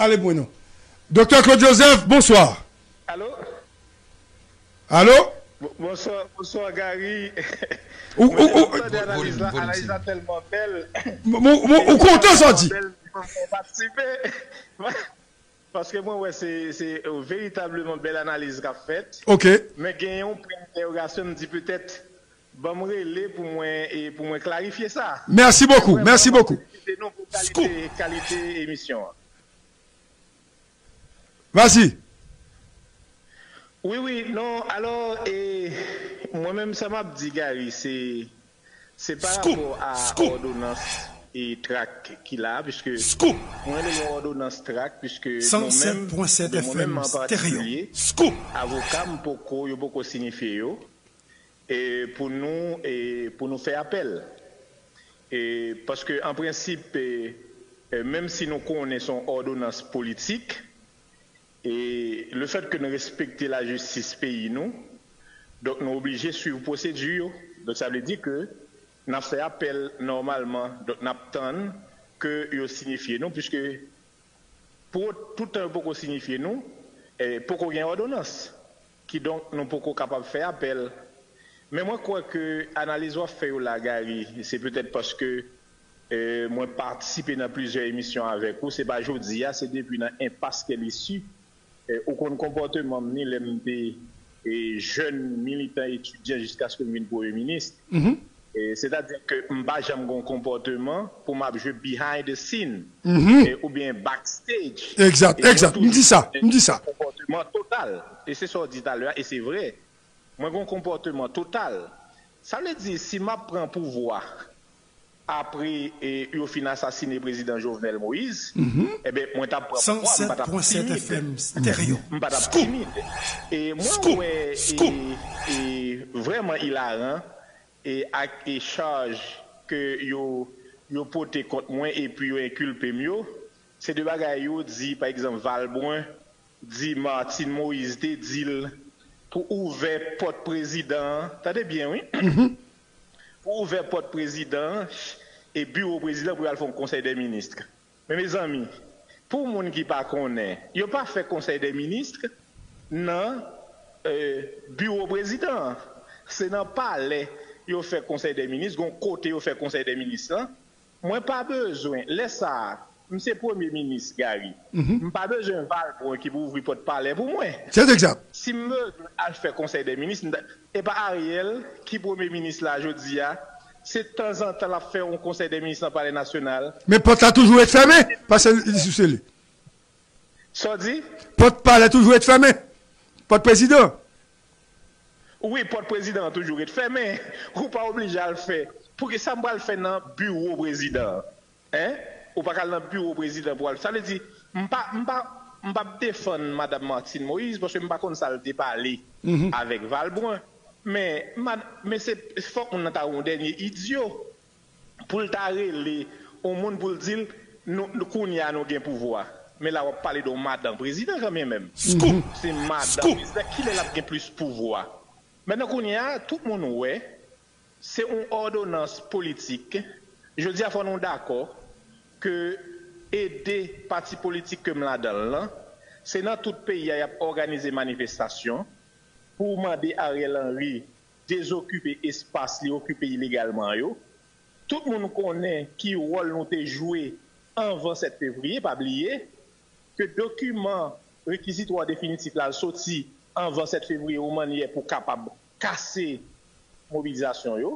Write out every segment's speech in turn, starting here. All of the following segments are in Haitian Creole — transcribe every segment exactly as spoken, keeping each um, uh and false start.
Ale, Bruno. Doktè Claude Joseph, bonswa. Alo? Alo? Bonswa, bonswa Gary. Ou, ou, ou, Tande analiz la, analiz la tèlman bèl. Ou kontan sa w di? Bèl, mwen patisipe. Paske mwen wè se se veritableman bèl analiz k ap fèt. Ok. Men gen yon pwen entèwogasyon, m di petèt ban m rele pou mwen e pou mwen klarifye sa. Mèsi bokou, mèsi bokou. Felisite nou pou kalite, kalite emisyon an. Vas-y. Wi, wi, non, alò, e, mwen menm sa m ap di Gary, se se pa rapò a òdonans e trak ki la, piske mwen rele yon òdonans trak, piske nou menm, mwen menm an patikilye, avoka m poko, yo poko sinifye yo e pou nou e pou nou fè apèl. E, paske an prensip, e, e, menm si nou konnen se yon òdonans politik, e lefètke nou respekte lajistis peyi nou, donk nou oblije swiv pwosedi yo. Donk sa vle di ke n ap fè apèl nòmalman, donk n ap tann ke yo sinifye nou, piske pou toutan yo poko sinifye nou, e, poko gen òdonans. Kidonk, nou poko kapab fè apèl. Men mwen kwè ke analiz w ap fè yo la, Gary, se petèt paske e, mwen patisipe nan plizyè emisyon avèk ou, se pa jodi a, se depi nan enpas kèl isi. E, ou konn konpòteman m ni lè m te e, jèn militan etidyan jiskaske m vin premye minis. E, sètadi ke m pa janm gen yon konpòteman pou m ap jwe behind the scene e, oubyen backstage. Egzat, egzat. M di sa, m di sa. Konpòteman total. E se sa w di talè a, e se vre. Mwen gen yon konpòteman total. Sa vle di, si m ap pran pouvwa apre e, yo fin asasine prezidan Jovenel Moïse, enben, mwen t ap pran pouvwa, m pa t ap timid. M pa t ap timid. E mwen wè e, e, vrèman ilaran e, ak e chaj ke yo, yo pote kont mwen epi yo enkilpe m yo, se de bagay yo di, pa egzanp, Valbrun di Martine Moïse te di l pou ouvè pòt prezidan an, tande byen wi, pou ouvè pòt prezidan an e biwo prezidan pou y al fè yon konsèy dè minis. Men mezanmi, pou moun ki pa konnen, yo pa fè konsèy dè minis nan e, biwo prezidan an. Se nan palè yo fè konsèy dè minis, gon kote yo fè konsèy dè minis lan. Mwen pa bezwen, lè sa a, m se premye minis, Gary. M pa bezwen Valbrun ki pou ouvri pòt palè pou mwen. C'est exact. Si m bezwen al fè konsèy dè minis, m ta- e pa Ariel ki premye minis la jodi a, se tanzantan l ap fè yon konsèy dè minis nan palè nasyonal. Men pòt la toujou ret fèmen, paske li sou sele. Sa w di? Pòt palè toujou ret fèmen. Pòt prezidan. Wi, pòt prezidan an toujou ret fèmen. Ou pa oblije al fè. Poukisa m pral fè nan biwo prezidan an? Hein? Ou pa ka al nan biwo prezidan pou al. Sa vle di, m pa, m pa, m p ap defann Madanm Martine Moïse, paske m pa konn sa l te pale avèk Valbrun. Men, men se fòk moun nan ta yon dènye idyo pou l ta rele yon moun pou l di l, nou, kounye a nou gen pouvwa. Men la w ap pale de yon madan prezidan kanmenm. Se madan prezidan, kilè l ap gen plis pouvwa? Mentnan kounye a, tout moun wè, se yon òdonans politik. Jodi a, fò nou dakò ke e de pati politik ke m ladan l lan, se nan tout peyi a y ap òganize manifestasyon pou mande Ariel Henry dezokipe espas li okipe ilegalman yo. Tout moun konnen ki wòl nou te jwe anvan sèt fevriye, pa bliye ke dokiman rekizitwa definitif la soti anvan sèt fevriye yon mannyè pou kapab kase mobilizasyon yo.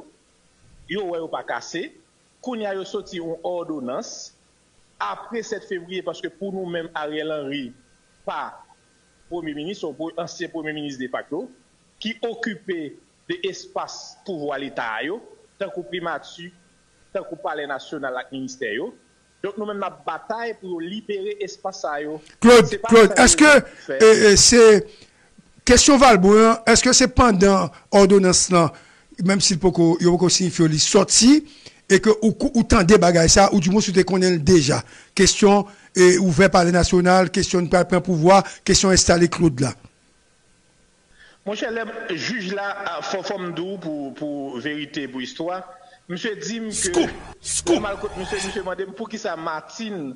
Yo wè yo pa kase. Kounye a yo soti yon òdonans apre sèt fevriye, paske pou nou menm Ariel Henry pa premye minis, se yon ansyen premye minis defakto ki okipe de espas pouvwa leta a yo, tankou primati, tankou palè nasyonal ak ministè yo. Donk nou menm n ap batay pou yo libere espas sa yo. Claude, Claude, èske e, e, se kesyon Valbrun an, èske se pandan òdonans lan, menm si l poko, yo poko siyifye li sòti, e ke ou, ou tande bagay sa, ou dimwens ou te konnen l deja? Kesyon e, ouvè palè nasyonal, kesyon n pral pran pouvwa, kesyon enstale Claude la. Monchè, lè jij la, fò, fò m di w pou, pou verite, pou istwa, misye di m ke lè m al kot misye, misye mande m poukisa Martine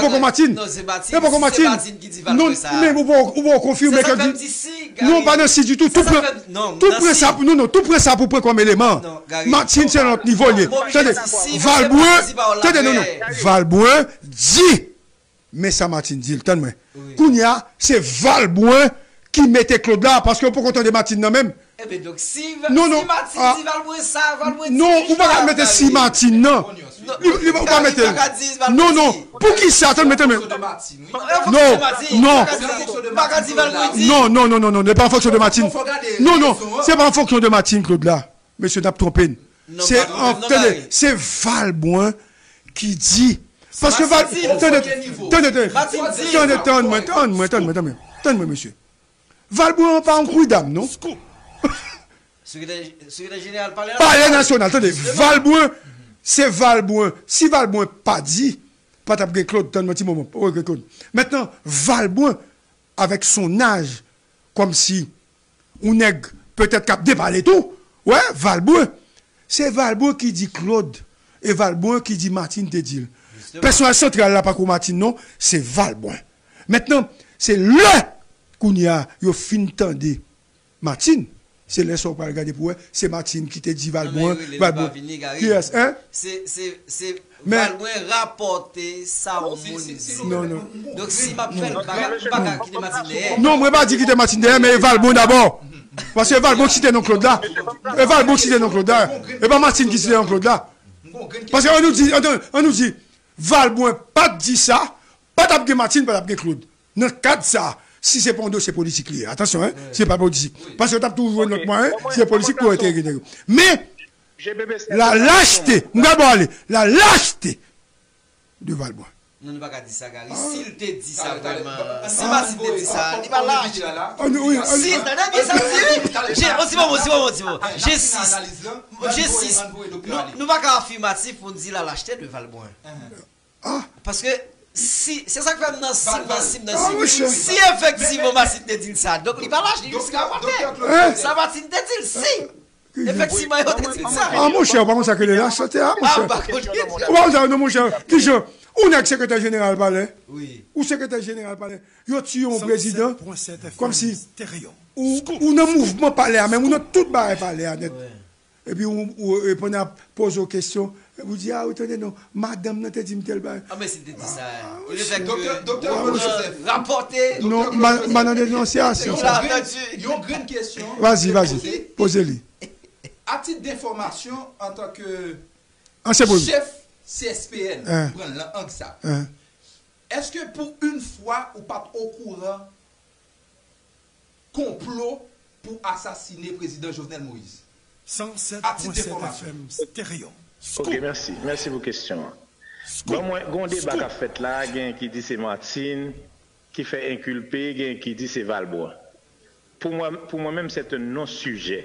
poko Matin. E poko Matin. Non, men ou poko konfime ke di. Non, pa nan si ditou. Tou pran sa pou nou, non. Tou pran sa pou pran kòm eleman. Matin se nan lòt nivo li ye. Tande, Valbrun, tande, non, non. Valbrun di, men sa Matin di l, tann mwen. Kounye a, se Valbrun ki mete Claude la, paske yo poko tande Martine nan menm. Ebyen, donk, si, non, non, si Martine di Valbrun sa, Valbrun di non, ou pa ka mete si Martine nan. Li, li, ou pa mete. Non, non, pou ki sa? Tann, mete men. Non, non. Non, non, non, non, non, non, se pa an fonksyon de Martine. Non, non, se pa an fonksyon de Martine, Claude la. Mesye, n ap twonpe n. Se an, tande, se Valbrun ki di. Paske Val, tande, tande, tande, tande, tann mwen, tann mwen, tann mwen, tann mwen, tann mwen, mesye. Valbrun pa yon kwidam, non. Sekretè, sekretè jeneral palè la. Palè nasyonal, tande, Valbrun, se Valbrun. Si Valbrun pa di, pa t ap gen Claude, tann mwen ti moman, pa t ap gen Claude. Mentnan, Valbrun, avèk son aj, kòmsi yon nèg petèt k ap depale tou, wè, Valbrun. Se Valbrun ki di Claude, e Valbrun ki di Martine te di l. Pèsonaj santral la pako Martine non, se Valbrun. Mentnan, se lè kounye a yo fin tande Martine, se lè sa w pral gade pou wè, se Martine ki te di Valbrun, Valbrun. Kiyès, en? Se, se, se Valbrun rapòte sa yon moun di. Non, non. Donk si m ap fè l, m pa ka, m pa ka kite Martine dèyè. Non, mwen pa di kite Martine dèyè, men e Valbrun dabò. Paske e Valbrun ki site non Claude la. E Valbrun ki site non Claude la. E pa Martine ki site non Claude la. Paske an nou di, an nou di, Valbrun pa t di sa, pa t ap gen Martine, pa t ap gen Claude. Nan kad sa, si se pa yon dosye politik li ye, atansyon, en, se pa politik. Paske yo t ap toujou jwenn lòt mwayen, se politik pou yo te genere. Men, la lachete, m pral ba w ale, la lachete de Valbrun. Non, nou pa ka di sa, Gary. Si l te di sa vrèman, si Martine te di sa, li pa lach. Si, tande byen sa m di, wi. Je, on ti moman, on ti moman, on ti moman. Jensiste. Jensiste. Nou, nou pa ka afirmatif pou n di la lachete de Valbrun. Paske si, se sa k fè m nan si, m nan si, m nan si. Si efektivman Martine te di l sa, donk li pa lach, li jis rapòte. Sa Martine te di l, si efektivman yo te di l sa. Ah, monchè, ou pa konn sa k rele lachete a, monchè. Ou pa konn sa, non, monchè. Kijan? Ou nèg sekretè jeneral palè? Wi. Ou sekretè jeneral palè? Yo tiye yon prezidan kòmsi ou, ou nan mouvman palè a, menm ou nan tout bagay palè a nèt. Epi ou, ou, e pandan y ap poze w kesyon, epi ou di, a, ou tande non, madanm nan te di m tèl bagay. Ah, men si l te di sa, e le fèt ke Doktè Claude Joseph rapòte. Non, m pa nan denonsyasyon sa. Yon grenn kesyon. Vazi, vazi, poze li. A tit denfòmasyon, antanke chèf C S P N, pran lang sa, èske pou yon fwa ou pa t okouran konplo pou asasine prezidan Jovenel Moïse? Atit denfòmasyon. Ok, mèsi. Mèsi pou kesyon an. Bon, mwen, gen yon deba k ap fèt la, gen ki di se Martine ki fè enkilpe, gen ki di se Valbrun. Pou mwen, pou mwen menm, se te non sijè.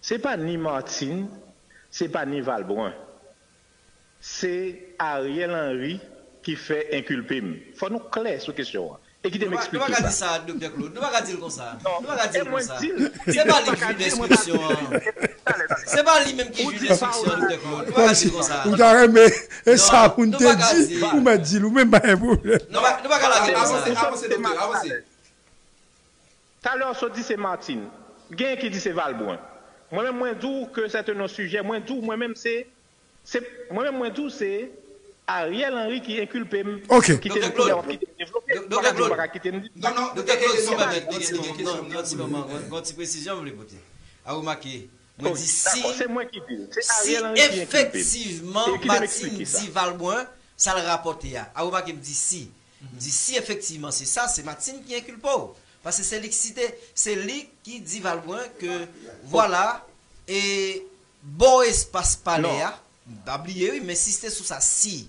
Se pa ni Martine, se pa ni Valbrun. Se Ariel Henry ki fè enkilpe m. Fò nou klè sou kesyon an. E kite m eksplike sa. Nou pa ka di sa, Doktè Claude. Nou pa ka di l konsa. Nou pa ka di l konsa. Se pa li ki vin enstriksyon an. Se pa li menm ki vin enstriksyon an, Doktè Claude. Nou pa ka di l konsa. Ou ta renmen, e sa pou n te di, ou mèt di l, ou menm pa gen pwoblèm. Nou pa, nou pa ka lage l konsa. Avanse, avanse, doktè, avanse. Talè w sot di se Martine. Genyen ki di se Valbrun. Mwen menm, mwen di w ke se te non sijè. Mwen di w, mwen menm, se, se, mwen menm, mwen di w se Ariel Henry ki enkilpe m, ki te di kounye a w ap kite m devlope. Ou pa ka di m pa ka kite m di. Non, non, Doktè Claude, si w pèmèt, gen yon ti moman, gen yon ti presizyon m vle pote. A remake, mwen di si, si efektivman Martine di Valbrun, sa l rapòte a. A remake, m di si. M di si efektivman se sa, se Martine ki enkilpe w. Paske se li ki site, se li ki di Valbrun ke, vwala, e bò espas palè a, m pa bliye wi, m ensiste sou sa, si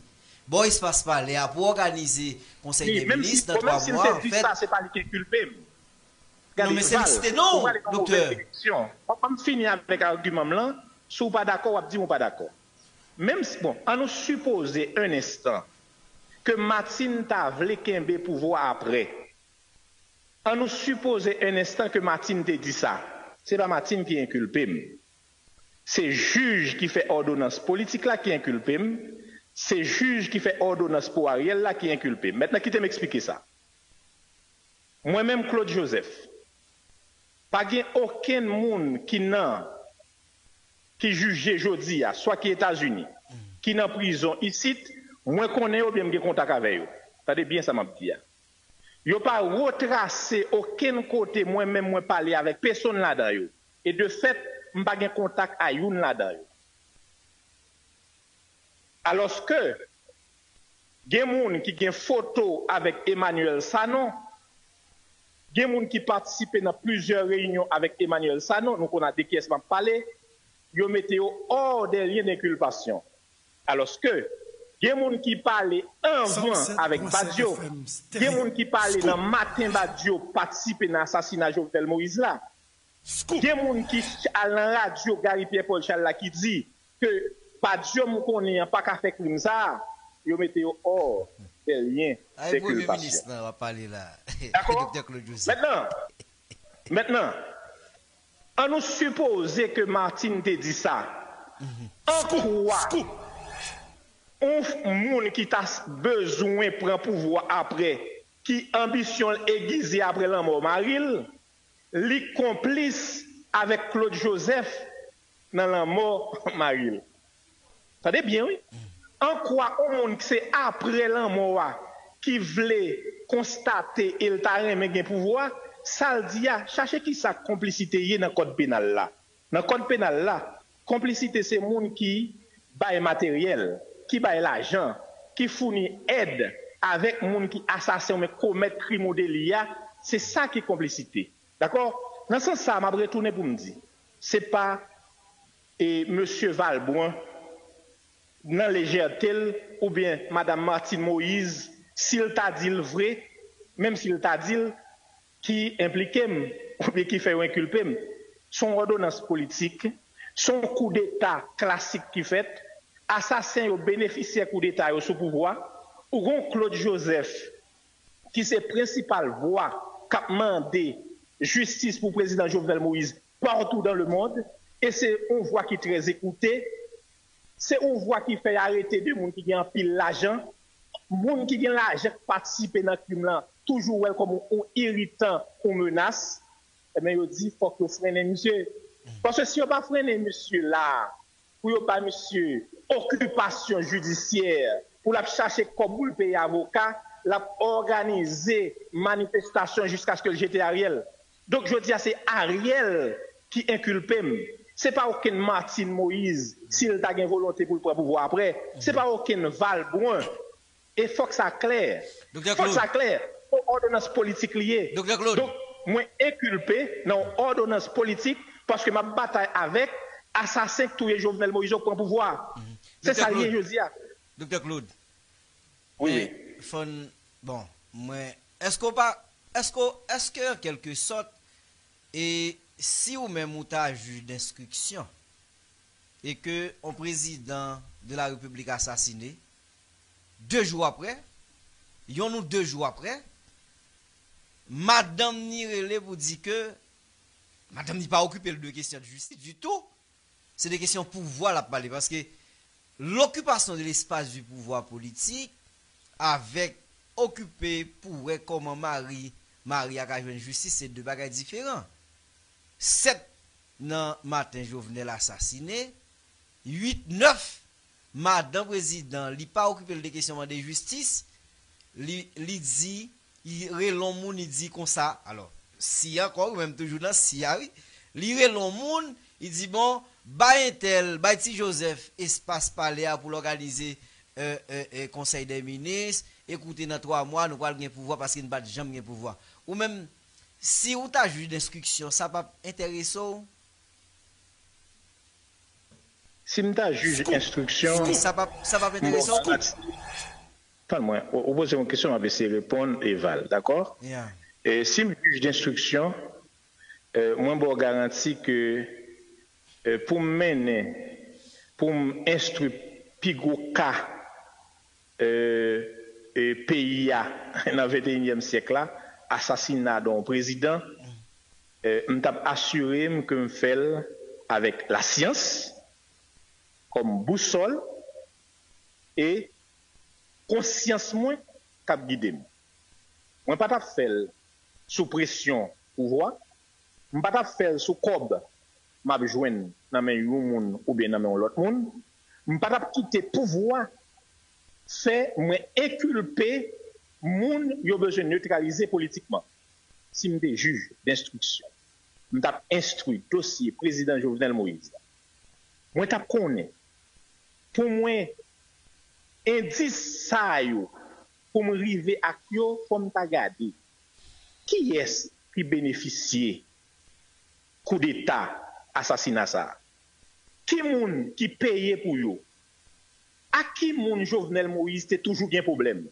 bò espas palè a pou òganize konsèy dè minis nan twa mwa, anfèt. Sa, se pa li ki enkilpe m. Non, men se li ki site non, doktè. Ban m fini avèk agiman m lan, si w pa dakò, w ap di m ou pa dakò. Menm si, bon, an nou sipoze un instant ke Martine ta vle kenbe pouvwa a apre. An nou sipoze un instant ke Martine te di sa. Se pa Martine ki enkilpe m. Se jij ki fè òdonans politik la ki enkilpe m. Se jij ki fè òdonans pou Ariel la ki enkilpe m. Mentnan, kite m eksplike sa. Mwen menm, Claude Joseph, pa gen okenn moun ki nan, ki jije jodi a, swa ki Etazini, ki nan prizon isit, mwen konnen yo oubyen m gen kontak avè yo. Tande byen sa m ap di a. Yo pa retrase okenn kote mwen menm mwen pale avèk pesonn ladan yo. E de fèt, m pa gen kontak a youn ladan yo. Alòske, gen moun ki gen foto avèk Emmanuel Sanon, gen moun ki patisipe nan plizyè reyinyon avèk Emmanuel Sanon, nou konn a de kiyès m ap pale, yo mete yo hors des liens d'inculpation. Alòske, gen moun ki pale anvan avèk Badio, gen moun ki pale nan maten Badio patisipe nan asasina Jovenel Moïse la. Gen moun ki al nan radyo Gary Pierre Paul Charles la ki di ke Badio m konnen an pa ka fè krim sa a, yo mete yo hors des liens d'inculpation. Dakò? Mentnan, mentnan, an nou sipoze ke Martine te di sa. An kwa yon moun ki ta bezwen pran pouvwa apre, ki anbisyon l egize apre lanmò mari l, li konplis avèk Claude Joseph nan lanmò mari l. Tande byen, wi. An kwa yon moun ki se apre lanmò a ki vle konstate e l ta renmen gen pouvwa, sa l di a, chache kisa konplisite ye nan kòd penal la. Nan kòd penal la, konplisite se moun ki bay materyèl, ki bay lajan, ki founi èd avèk moun ki asasen oubyen komèt krim ou deli a, se sa ki konplisite. Dakò? Nan sans sa a, m ap retounen pou m di, se pa e mesye Valbrun nan lejète l oubyen madanm Martine Moïse, si l ta di l vre, menm si l ta di l, ki enplike m oubyen ki fè yo enkilpe m. Se yon òdonans politik, se yon koudeta klasik ki fèt, asasen yo benefisyè koudeta yo sou pouvwa, ou gen yon Claude Joseph ki se prensipal vwa k ap mande jistis pou prezidan Jovenel Moïse partou dans le monde, e se yon vwa ki trè ekoute, se yon vwa ki fè y arete de moun ki gen anpil lajan, moun ki gen lajan k patisipe nan krim lan, toujou wè l kòm yon iritan, yon menas, ebyen yo di fòk yo frennen misye. Paske si yo pa frennen misye la, pou yo ba misye okipasyon jidisyè, pou l ap chache kòb pou l peye avoka, l ap òganize manifestasyon jiskaske l jete Ariel. Donk, jodi a, se Ariel ki enkilpe m. Se pa okenn Martine Moïse, si l ta gen volonte pou l pran pouvwa apre. Se pa okenn Valbrun. E fòk sa klè. Fòk sa klè. Yon òdonans politik li ye. Donk, mwen enkilpe nan yon òdonans politik paske m ap batay avèk asasen k touye Jovenel Moïse yo k pran pouvwa a. Se sa l ye jodi a. Doktè Claude. Wi, wi. Fò n, bon, mwen, èske w pa, èske, èske an kèlke sòt, e si ou menm ou ta jij denstriksyon, e ke yon prezidan de la repiblik asasine, de jou apre, yonn ou de jou apre, madanm ni rele pou di ke madanm ni pa okipe l de kesyon de jistis ditou, se de kesyon pouvwa l ap pale, paske l'occupation de l'espace du pouvoir politique avèk okipe pou wè kòman mari, mari a ka jwenn jistis, se de bagay diferan. Sèt nan maten Jovenel asasine, uit, nèf, madan prezidan, li pa okipe l de kesyon mande jistis, li, li di, li rele yon moun, li di konsa, alò, si ankò, wi, menm toujou nan si a, wi, li rele yon moun, li di, bon, bay entèl, bay Ti Jozèf espas palè a pou l òganize, e, e, e, konsèy dè minis, e koute nan twa mwa, nou pral gen pouvwa paske n pa t janm gen pouvwa. Ou menm, si ou ta jij denstriksyon, sa p ap enterese w? Si m ta jij enstriksyon, sa p ap, sa p ap enterese w tou? Tann mwen, ou, ou poze yon kesyon, m ap eseye reponn, Eval, dakò? E si m jij denstriksyon, e, mwen ba w garanti ke, e, pou m mennen, pou m enstwi pi gwo ka e, e, peyi a nan venteyinyèm syèk la, asasina de yon prezidan, e, m t ap asire m ke m fè l avèk lasyans kòm bousòl e konsyans mwen k ap gide m. Mwen pa t ap fè l sou presyon pouvwa, m pa t ap fè l sou kòb m ap jwenn nan men yon moun oubyen nan men yon lòt moun, m pa t ap kite pouvwa fè mwen enkilpe moun yo bezwen netralize politikman. Si m te jij denstriksyon, m t ap enstwi dosye prezidan Jovenel Moïse la. Mwen t ap konnen, pou mwen, endis sa yo, pou m rive ak yo, fò m ta gade kiyès ki benefisye koudeta, asasina sa a. Ki moun ki peye pou yo? Ak ki moun Jovenel Moïse te toujou gen pwoblèm?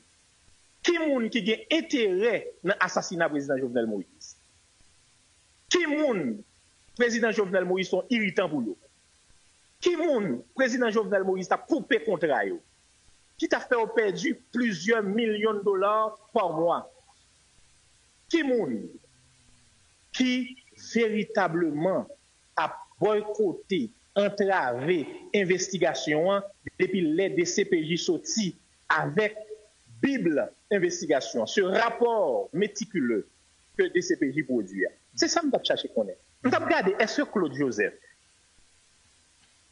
Ki moun ki gen enterè nan asasina prezidan Jovenel Moïse? Ki moun prezidan Jovenel Moïse se yon iritan pou yo? Ki moun prezidan Jovenel Moïse t ap koupe kontra yo? Ki t ap fè yo pèdi plizyè milyon dola pa mwa? Ki moun ki veritableman ap bòykote, antrave envestigasyon an depi lè D C P J soti avèk bib envestigasyon an, ce rapport méticuleux que D C P J pwodui a? Se sa m t ap chache konnen. M t ap gade, èske Claude Joseph,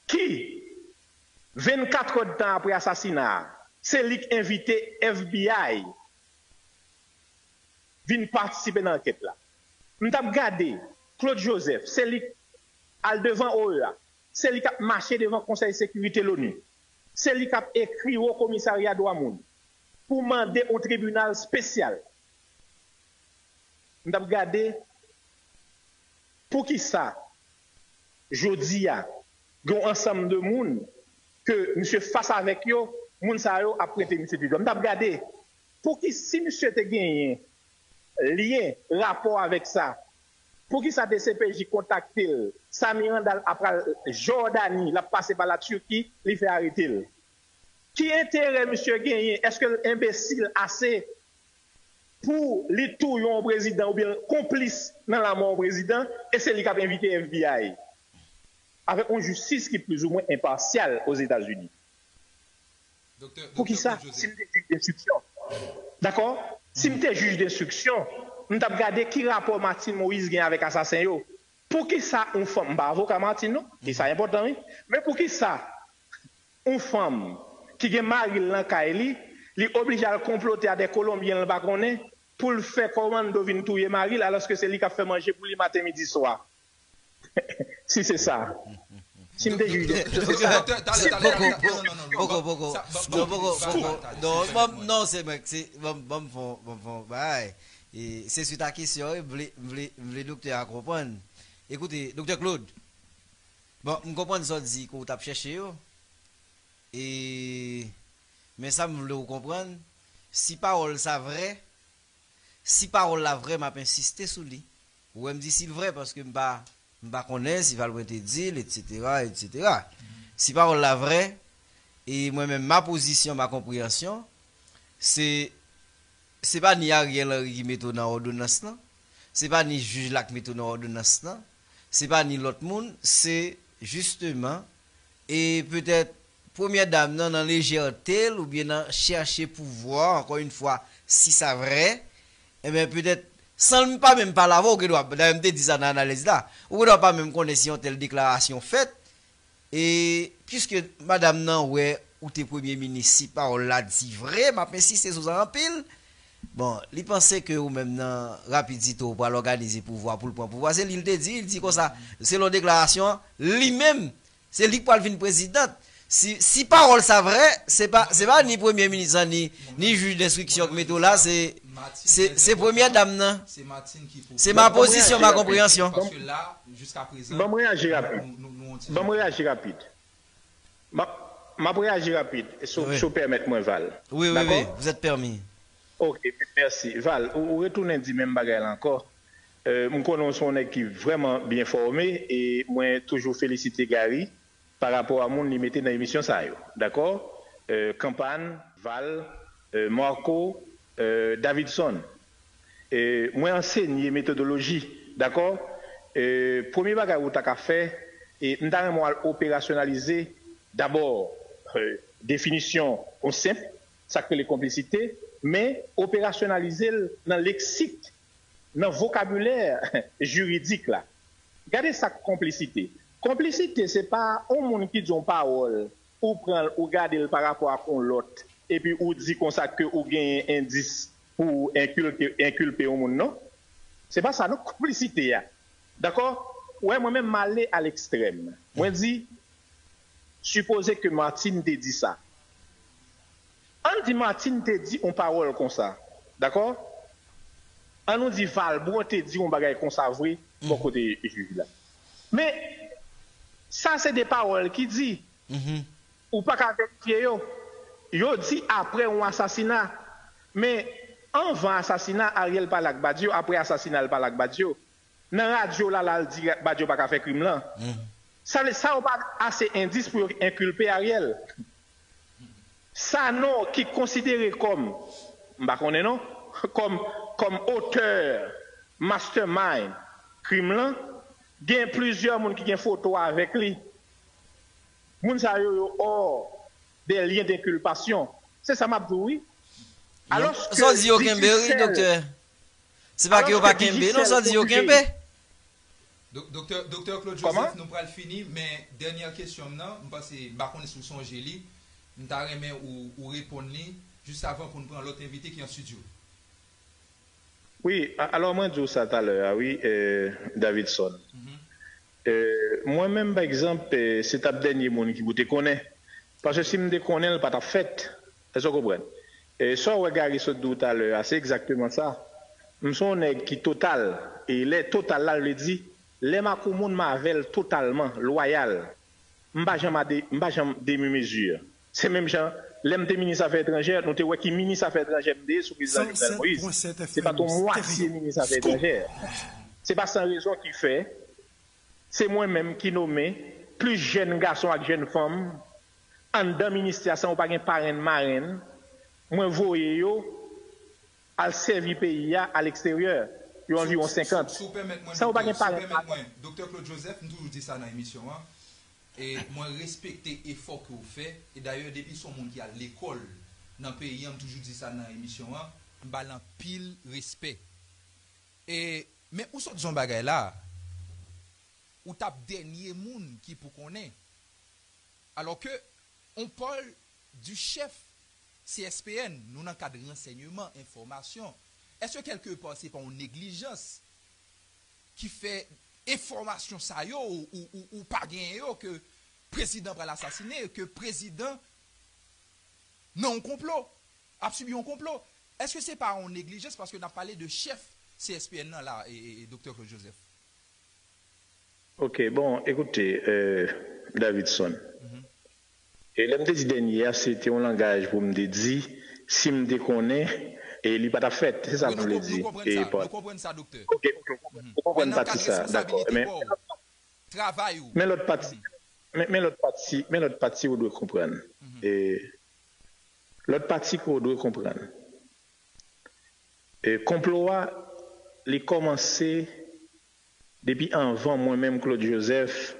ki vennkat èdtan apre asasina a, se li k envite F B I vin patisipe nan ankèt la. M t ap gade Claude Joseph, se li k al devan O E A, se li k ap mache devan Konsèy Sekirite Loni, se li k ap ekri Wo Komisarya Dwa Moun pou mande yon tribinal espesyal. M t ap gade poukisa jodi a gen yon ansanm de moun ke misye fas avèk yo, moun sa yo ap prete misye ti djòb. M t ap gade pouki si misye te genyen lyen, rapò avèk sa, poukisa D C P J kontakte l? Samy Randal ap pral Jòdani, l ap pase pa la Turquie, li fè arete l. Ki enterè misye genyen? Èske l enbesil ase pou li touye yon prezidan oubyen l konplis nan lanmò yon prezidan, e se li k ap envite F B I avèk yon jistis ki plizoumwen enpasyal Ozetazini. Poukisa, si m te jij denstriksyon, dakò? Si m te jij denstriksyon, m t ap gade ki rapò Martine Moïse gen avèk asasen yo. Poukisa yon fanm, m pa avoka Martine non, e sa enpòtan wi, men poukisa yon fanm ki gen mari l nan kay li, li oblije al konplote a de Kolonbyen l pa konnen pou l fè kòmando vin touye mari l, alòske se li k ap fè manje pou li maten, midi, swa. Si se sa, si m te jij, se sa. Poko, poko, poko, poko. Non, poko, poko. Non, ban m, non, se mwen, se, ban m, ban m fon, ban m fon bagay. E se swit a kesyon, wi, m vle, m vle, m vle doktè a konprann. Ekoute, doktè Claude, bon, m konprann sa w di ke w t ap chèche yo. E, men sa m vle w konprann, si pawòl sa vrè, si pawòl la vrè, m ap ensiste sou li. Ou wè m di si l vrè, paske m pa, m pa konnen si Valbrun te di l, etsetera, etsetera. Si pawòl la vrè, e mwen menm, ma pozisyon, ma konpreyansyon, se, se pa ni Ariel Henry ki mete w nan òdonans lan, se pa ni jij la k mete w nan òdonans lan, se pa ni lòt moun, se jisteman, e petèt, premyè dam nan, nan lejète l oubyen nan chèche pouvwa, ankò yon fwa, si sa vrè, enben, petèt, san m pa menm pale avè w, ou gen dwa, dayè m te di sa nan analiz la, ou gen dwa pa menm konnen si yon tèl deklarasyon fèt, e, piske madanm nan wè ou te premye minis, si pawòl la di vrè, m ap ensiste sou sa anpil, bon, li panse ke ou menm nan rapidite w pral òganize pouvwa pou l pran pouvwa, se li l te di, li di konsa, selon deklarasyon an, li menm, se li k pral vin prezidan. Si, si pawòl sa vrè, se pa, se pa ni premye minis lan, ni, ni jij denstriksyon k mete w la, se, se, se premyè dam nan. Se ma pozisyon, ma konpreyansyon. Ban m reyaji rapid. Ban m reyaji rapid. M ap, m ap reyaji rapid, si w, si w pèmèt mwen, Val. Wi, wi, wi, vous êtes permis. Ok, mèsi. Val, ou, ou retounen di menm bagay la ankò. Euh, m konnen w se yon nèg ki vrèman byen fòme e mwen toujou felisite Gary pa rapò a moun li mete nan emisyon sa yo. Dakò? Euh, Kanpan, Val, euh, Marco, euh, Davidson. Euh, mwen ansenye metodoloji. Dakò? Euh, premye bagay ou ta ka fè, e m ta renmen w al operasyonalize dabò, euh, definisyon yon senp, sa k rele konplisite, men operasyonalize l nan leksik, nan vokabilè jiridik la. Gade sa k konplisite. Konplisite, se pa yon moun ki di yon pawòl, ou pran l, ou gade l pa rapò ak yon lòt, epi ou di konsa ke ou genyen endis pou enkilke, enkilpe yon moun, non. Se pa sa, non, konplisite a. Dakò? Ou wè, mwen menm, m ale a lekstrèm. Mwen di, sipoze ke Martine te di sa. Ann di Martine te di yon pawòl konsa. Dakò? Ann nou di Valbro te di yon bagay konsa vre, bò kote jij la. Men, sa se de pawòl ki di. Ou pa ka verifye yo. Yo di apre yon asasina. Men, anvan asasina, Ariel pale ak Badio, apre asasina, l pale ak Badio. Nan radyo la, la, l di Badio pa ka fè krim lan. Sa vle, sa yo pa ase endis pou yo enkilpe Ariel. Sanon ki konsidere kòm, m pa konnen non, kòm, kòm otè, mastermind krim lan, gen plizyè moun ki gen foto avèk li. Moun sa yo, yo hors des liens d'inculpation. Se sa m ap di w, wi. Alòske Sa w di yo kenbe, wi, Digicel doktè. Se pa ke yo pa kenbe, non, sa w di yo kenbe. Dok- Doktè Doktè Claude Joseph, nou pral fini, men dènyè kesyon m nan, m panse, m pa konnen si w sonje li, m ta renmen ou, ou reponn li, jis avan pou n pran lòt envite ki an estidyo. Wi, a- alò mwen di w sa talè a, wi, eh, Davidson. Eh, mwen menm, pa egzanp, eh, se t ap dènye moun ki pou te konnen. Paske si m te konnen, l pa t ap fèt. Èske w konprann? Eh, sa w wè Gary sot di w talè a, se egzakteman sa. M se yon nèg ki total. E lè total la, vle di, lè m ak yon moun, m avè l totalman, lwayal. M pa janm a de, m pa janm demi mezi. Se menm jan, lè m te minis afè etranjè, nou te wè ki minis afè etranjè m te ye sou prezidan Jovenel Moïse. Se pa t yon mwatye minis afè etranjè. Se pa san rezon ki fè, se mwen menm ki nome plis jèn gason ak jèn fanm anndan ministè a san yo pa gen parenn marenn. Mwen voye yo al sèvi peyi a aleksteryè. Yo anviwon senkant. Si w pèmèt mwen, San yo pa gen parenn marenn. Doktè Claude Joseph, m toujou di sa nan emisyon an. E mwen respekte efò ke w fè. E dayè, depi se yon moun ki al lekòl nan peyi an, m toujou di sa nan emisyon an, m ba l anpil respè. E, men ou sot di yon bagay la, ou t ap dènye moun ki pou konnen. Alors que on parle du chef C S P N, nou nan kad ransèyman, enfòmasyon. Èske kèlkepa se pa yon neglijans ki fè enfòmasyon sa yo ou, ou, ou, ou pa genyen yo ke prezidan pral asasinen, ke prezidan nan yon konplo, ap sibi yon konplo? Èske se pa yon neglijans paske n ap pale de chèf C S P N nan la, e, e, e, Doktè Claude Joseph? Ok, bon, ekoute, eh, Davidson. E lè m te di dènye a, se te yon langaj pou m te di, si m te konnen, e li pa t ap fèt. Se sa m vle di. E pa. Nou konprann sa, doktè. Ok, ok, ou konprann pati sa, dakò. Men, men lòt pati, men, men lòt pati, men lòt pati, ou dwe konprann. E lòt pati ke ou dwe konprann. E konplo a, li kòmanse depi anvan mwen menm, Claude Joseph,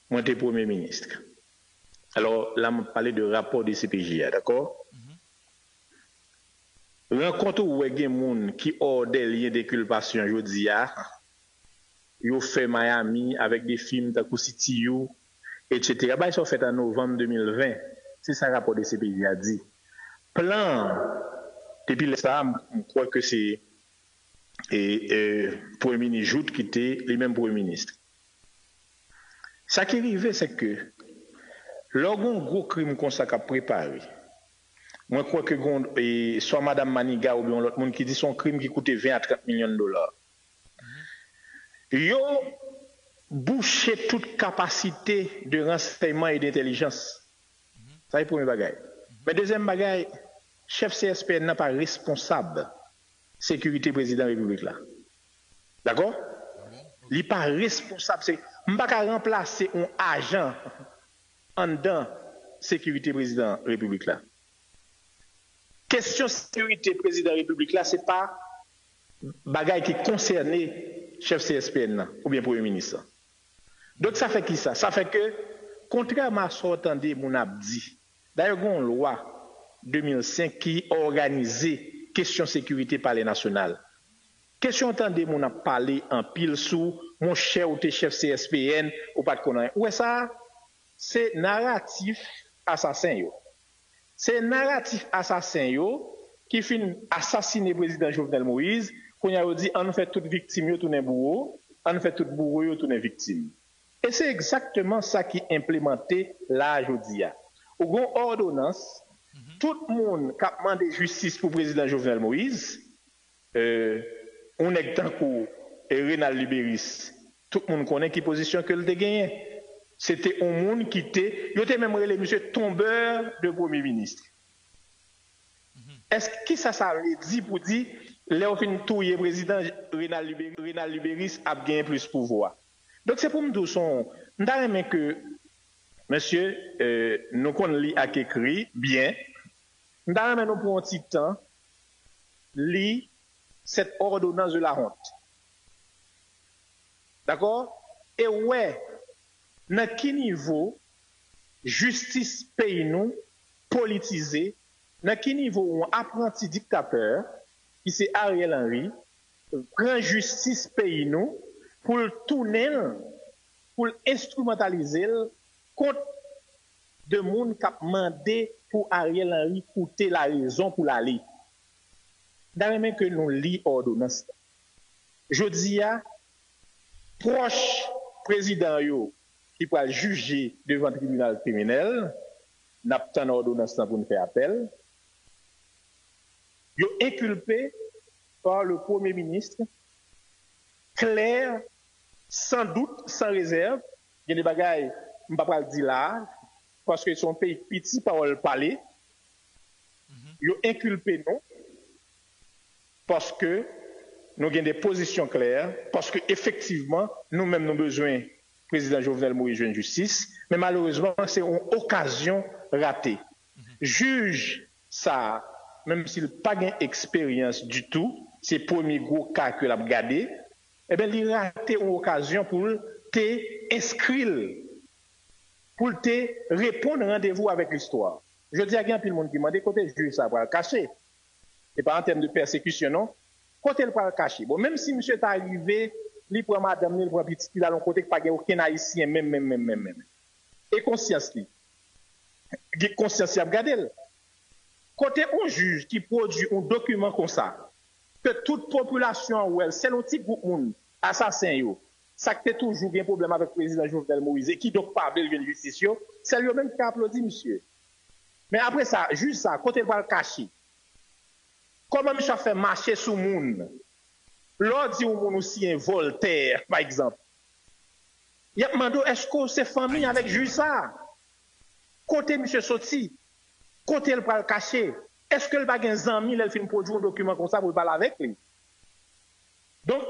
mwen te premye minis. Alò, la, m ap pale de rapò D C P J a, dakò? Rankont ou wè gen moun ki hors des liens d'inculpation jodi a, yo fè Miami avèk de fim tankou City U, etsetera. Bagay sa yo fèt an novanm de mil ven. Se sa rapò D C P J a di. Plan an, depi lè sa a, m, m kwè ke se, e, e, Premye Minis Jouthe ki te li menm Premye Minis. Sa ki rive, se ke lè w gen yon gwo krim konsa k ap prepare, mwen kwè ke gen, e, swa Madanm Maniga oubyen yon lòt moun ki di se yon krim ki koute ven a trant milyon dola. Yo bouche tout kapasite de ransèyman e dentèlijans. Sa se premye bagay. Men dezyèm bagay, chèf C S P N nan pa responsab sekirite prezidan repiblik la. Dakò? Li pa responsab. Se, m pa ka ranplase yon ajan anndan sekirite prezidan repiblik la. Kesyon sekirite prezidan repiblik la, se pa bagay ki konsène chèf C S P N nan oubyen premye minis lan. Donk, sa fè ki sa? Sa fè ke, kontrèman a sa w tande moun ap di, dayè, gen yon lwa de mil senk ki òganize kesyon sekirite Palè Nasyonal. Kesyon w tande moun ap pale anpil sou, monchè, ou te chèf C S P N, ou pa t konn anyen. Ou wè sa a? Se naratif asasen yo. Se naratif asasen yo ki fin asasine prezidan Jovenel Moïse, kounye a yo di ann fè tout viktim yo tounen bouro, ann fè tout bouro yo tounen viktim. E se egzakteman sa ki enplemante la a jodi a. Ou gen yon òdonans, tout moun k ap mande jistis pou prezidan Jovenel Moïse, yon nèg tankou Renald Luberice, tout moun konnen ki pozisyon ke l te genyen. Se te yon moun ki te, yo te menm rele misye tombeur de premye minis. Èske kisa sa vle di pou di lè yo fin touye prezidan Renald Luberice ap genyen plis pouvwa? Donk se pou m di w se yon, m ta renmen ke mesye, nou konn li ak ekri byen, m ta renmen nou pran yon ti tan li cette ordonnance de la honte. Dakò? E wè nan ki nivo jistis peyi nou politize, nan ki nivo yon apranti diktatè ki se Ariel Henry pran jistis peyi nou pou l tounen l, pou l enstrimantalize l kont de moun k ap mande pou Ariel Henry koute larezon pou l ale. M ta renmen ke nou li òdonans la. Jodi a, pwòch prezidan yo ki pral jije devan tribinal kriminèl, n ap tann òdonans lan pou n fè apèl, yo enkilpe pa le premye minis klè, san dout, san rezèv. Gen de bagay m pa pral di la a, paske se yon peyi k piti, pawòl pale. Yo enkilpe nou paske nou gen de pozisyon klè, paske efektivman, nou menm nou bezwen prezidan Jovenel Moïse jwenn jistis, men malerezman, se yon okazyon rate. Jij sa a, menm si l pa gen eksperyans ditou, se premye gwo ka ke l ap gade, ebyen, li rate yon okazyon pou l te enskri l, pou l te reponn randevou avèk listwa. Jodi a, gen anpil moun ki mande kote jij sa a pral kache. Se pa an tèm de pèsekisyon, non. Kote l pral kache? Bon, menm si misye ta rive, li pran madanm li, li pran pitit li, l al yon kote k pa gen okenn Ayisyen, menm, menm, menm, menm, menm. E konsyans li? Gen konsyans li ap gade l. Kote yon jij ki pwodui yon dokiman konsa, ke tout popilasyon an wè l, sèl yon ti gwoup moun, asasen yo, sa k te toujou gen pwoblèm avèk prezidan Jovenel Moïse e kidonk pa vle l jwenn jistis yo, sèl yo menm ki ka aplodi misye. Men apre sa, jij sa, kote l pral kache? Kòman misye ap fè mache sou moun? Lè w di yon moun ou siyen Voltaire, pa egzanp, y ap mande w èske w se fanmi avèk jij sa a? Kote misye soti? Kote l pral kache? Èske l pa gen zanmi lè l fin pwodui yon dokiman konsa pou l pale avèk li? Donk,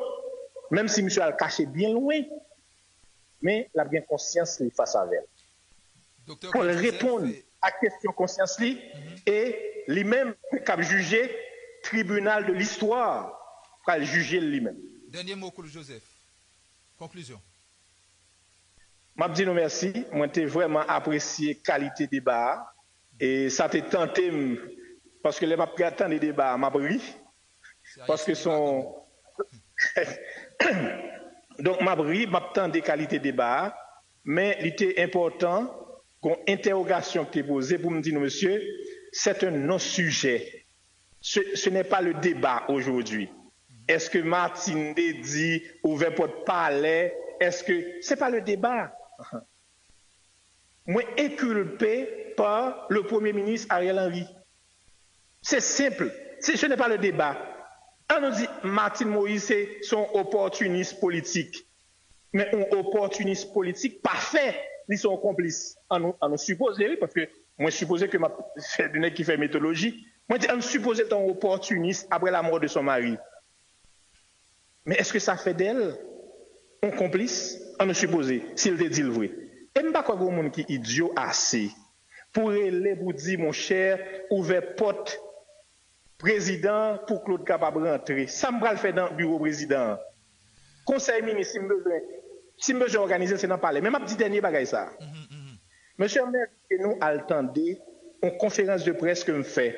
menm si misye al kache byen lwen, men l ap gen konsyans li fas avè l. Fò l reponn a kesyon konsyans li e li menm k ap jije, tribinal de listwa pral jije l li menm. Dènye mo, Claude Joseph. Konklizyon. M ap di nou mèsi. Mwen te vrèman apresye kalite deba a. E sa te tante m, paske lè m ap tande deba a, m ap ri. Paske se yon... Donk, m ap ri, m ap tande kalite deba a, men li te enpòtan, gen yon entèwogasyon ki te poze pou m di nou, mesye, c'est un non-sujet. Ce, ce n'est pas le débat aujourd'hui. Èske Martine te di ouvè pòt palè? Èske, se pa le deba. Mwen enkilpe pa le premye minis Ariel Henry. Se senp. Se, ce n'est pas le débat. An nou di Martine Moïse se, se yon opòtinis politik. Men yon opòtinis politik pa fè li se yon konplis. An nou, an nou sipoze, wi, paske mwen sipoze ke m ap fè de nèg ki fè mitoloji. Mwen di, an n sipoze l te yon opòtinis apre la mort de son mari. Men èske sa fè de l yon konplis? An nou sipoze, si l te di l vre. E m pa kwè gen yon moun ki idyo ase pou rele pou di, monchè, ouvè pòt prezidan an pou Claude kapab rantre. Sa m pral fè nan biwo prezidan an? Konsèy minis, si m bezwen, si m bezwen òganize l, se nan palè. Men m ap di dènye bagay sa a. Mesye, m envite nou al tande yon konferans de près ke m fè.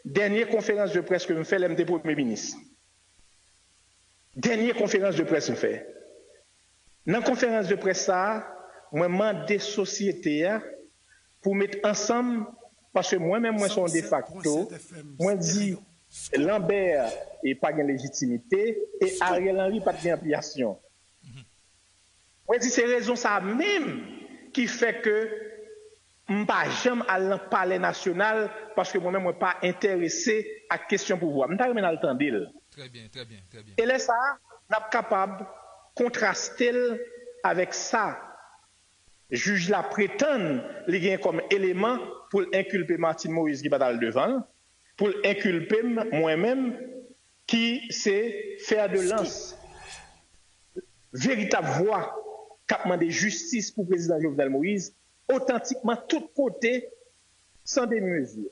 Dènye konferans de près ke m fè lè m te premye minis. Dènye konferans de près m fè. Nan konferans de près sa a, mwen mande sosyete a pou met ansanm, paske mwen menm, mwen se yon defakto, mwen di, Lambert e pa gen lejitimite e Ariel Henry pa t gen anpliyasyon. Mwen di se rezon sa menm ki fè ke m pa janm al nan palè nasyonal paske mwen menm mwen pa enterese ak kesyon pouvwa. M ta renmen al tande l. Très bien, très bien, très bien. E lè sa a, n ap kapab kontraste l avèk sa jij la pretann li gen kòm eleman pou l enkilpe Martine Moïse ki pa t al devan l, pou l enkilpe m mwen menm ki se fer de lans veritab vwa k ap mande jistis pou prezidan Jovenel Moïse otantikman tout kote san demi mezi.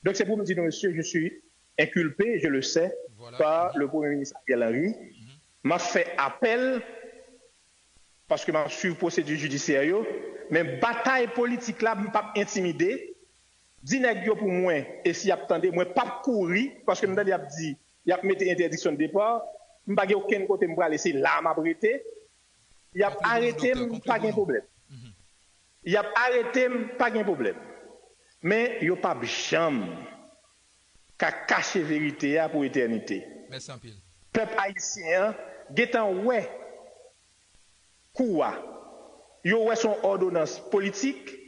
Donk se pou m di nou mesye, je suis inculpé, je le sais, par le Premier ministre Ariel Henry. M ap fè apèl paske m ap swiv pwosedi jidisyè yo, men batay politik la m p ap entimide. Di nèg yo pou mwen e si y ap tande mwen p ap kouri paske m tande y ap di y ap mete entèdiksyon de depa. M pa gen okenn kote m prale, se la m ap rete. Y ap arete m, pa gen pwoblèm. Y ap arete m, pa gen pwoblèm. Men yo p ap janm ka kache verite a pou etènite. Mèsi anpil. Pèp ayisyen an gentan wè kou a. Yo wè se yon òdonans politik.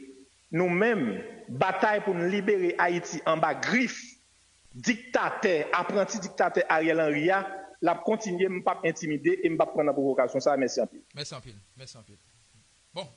Nou menm, batay pou n libere Ayiti anba grif diktatè, apranti diktatè Ariel Henry a, l ap kontinye, m p ap entimide e m p ap pran nan pwovokasyon sa a. Mèsi anpil. Mèsi anpil. Mèsi anpil. Bon,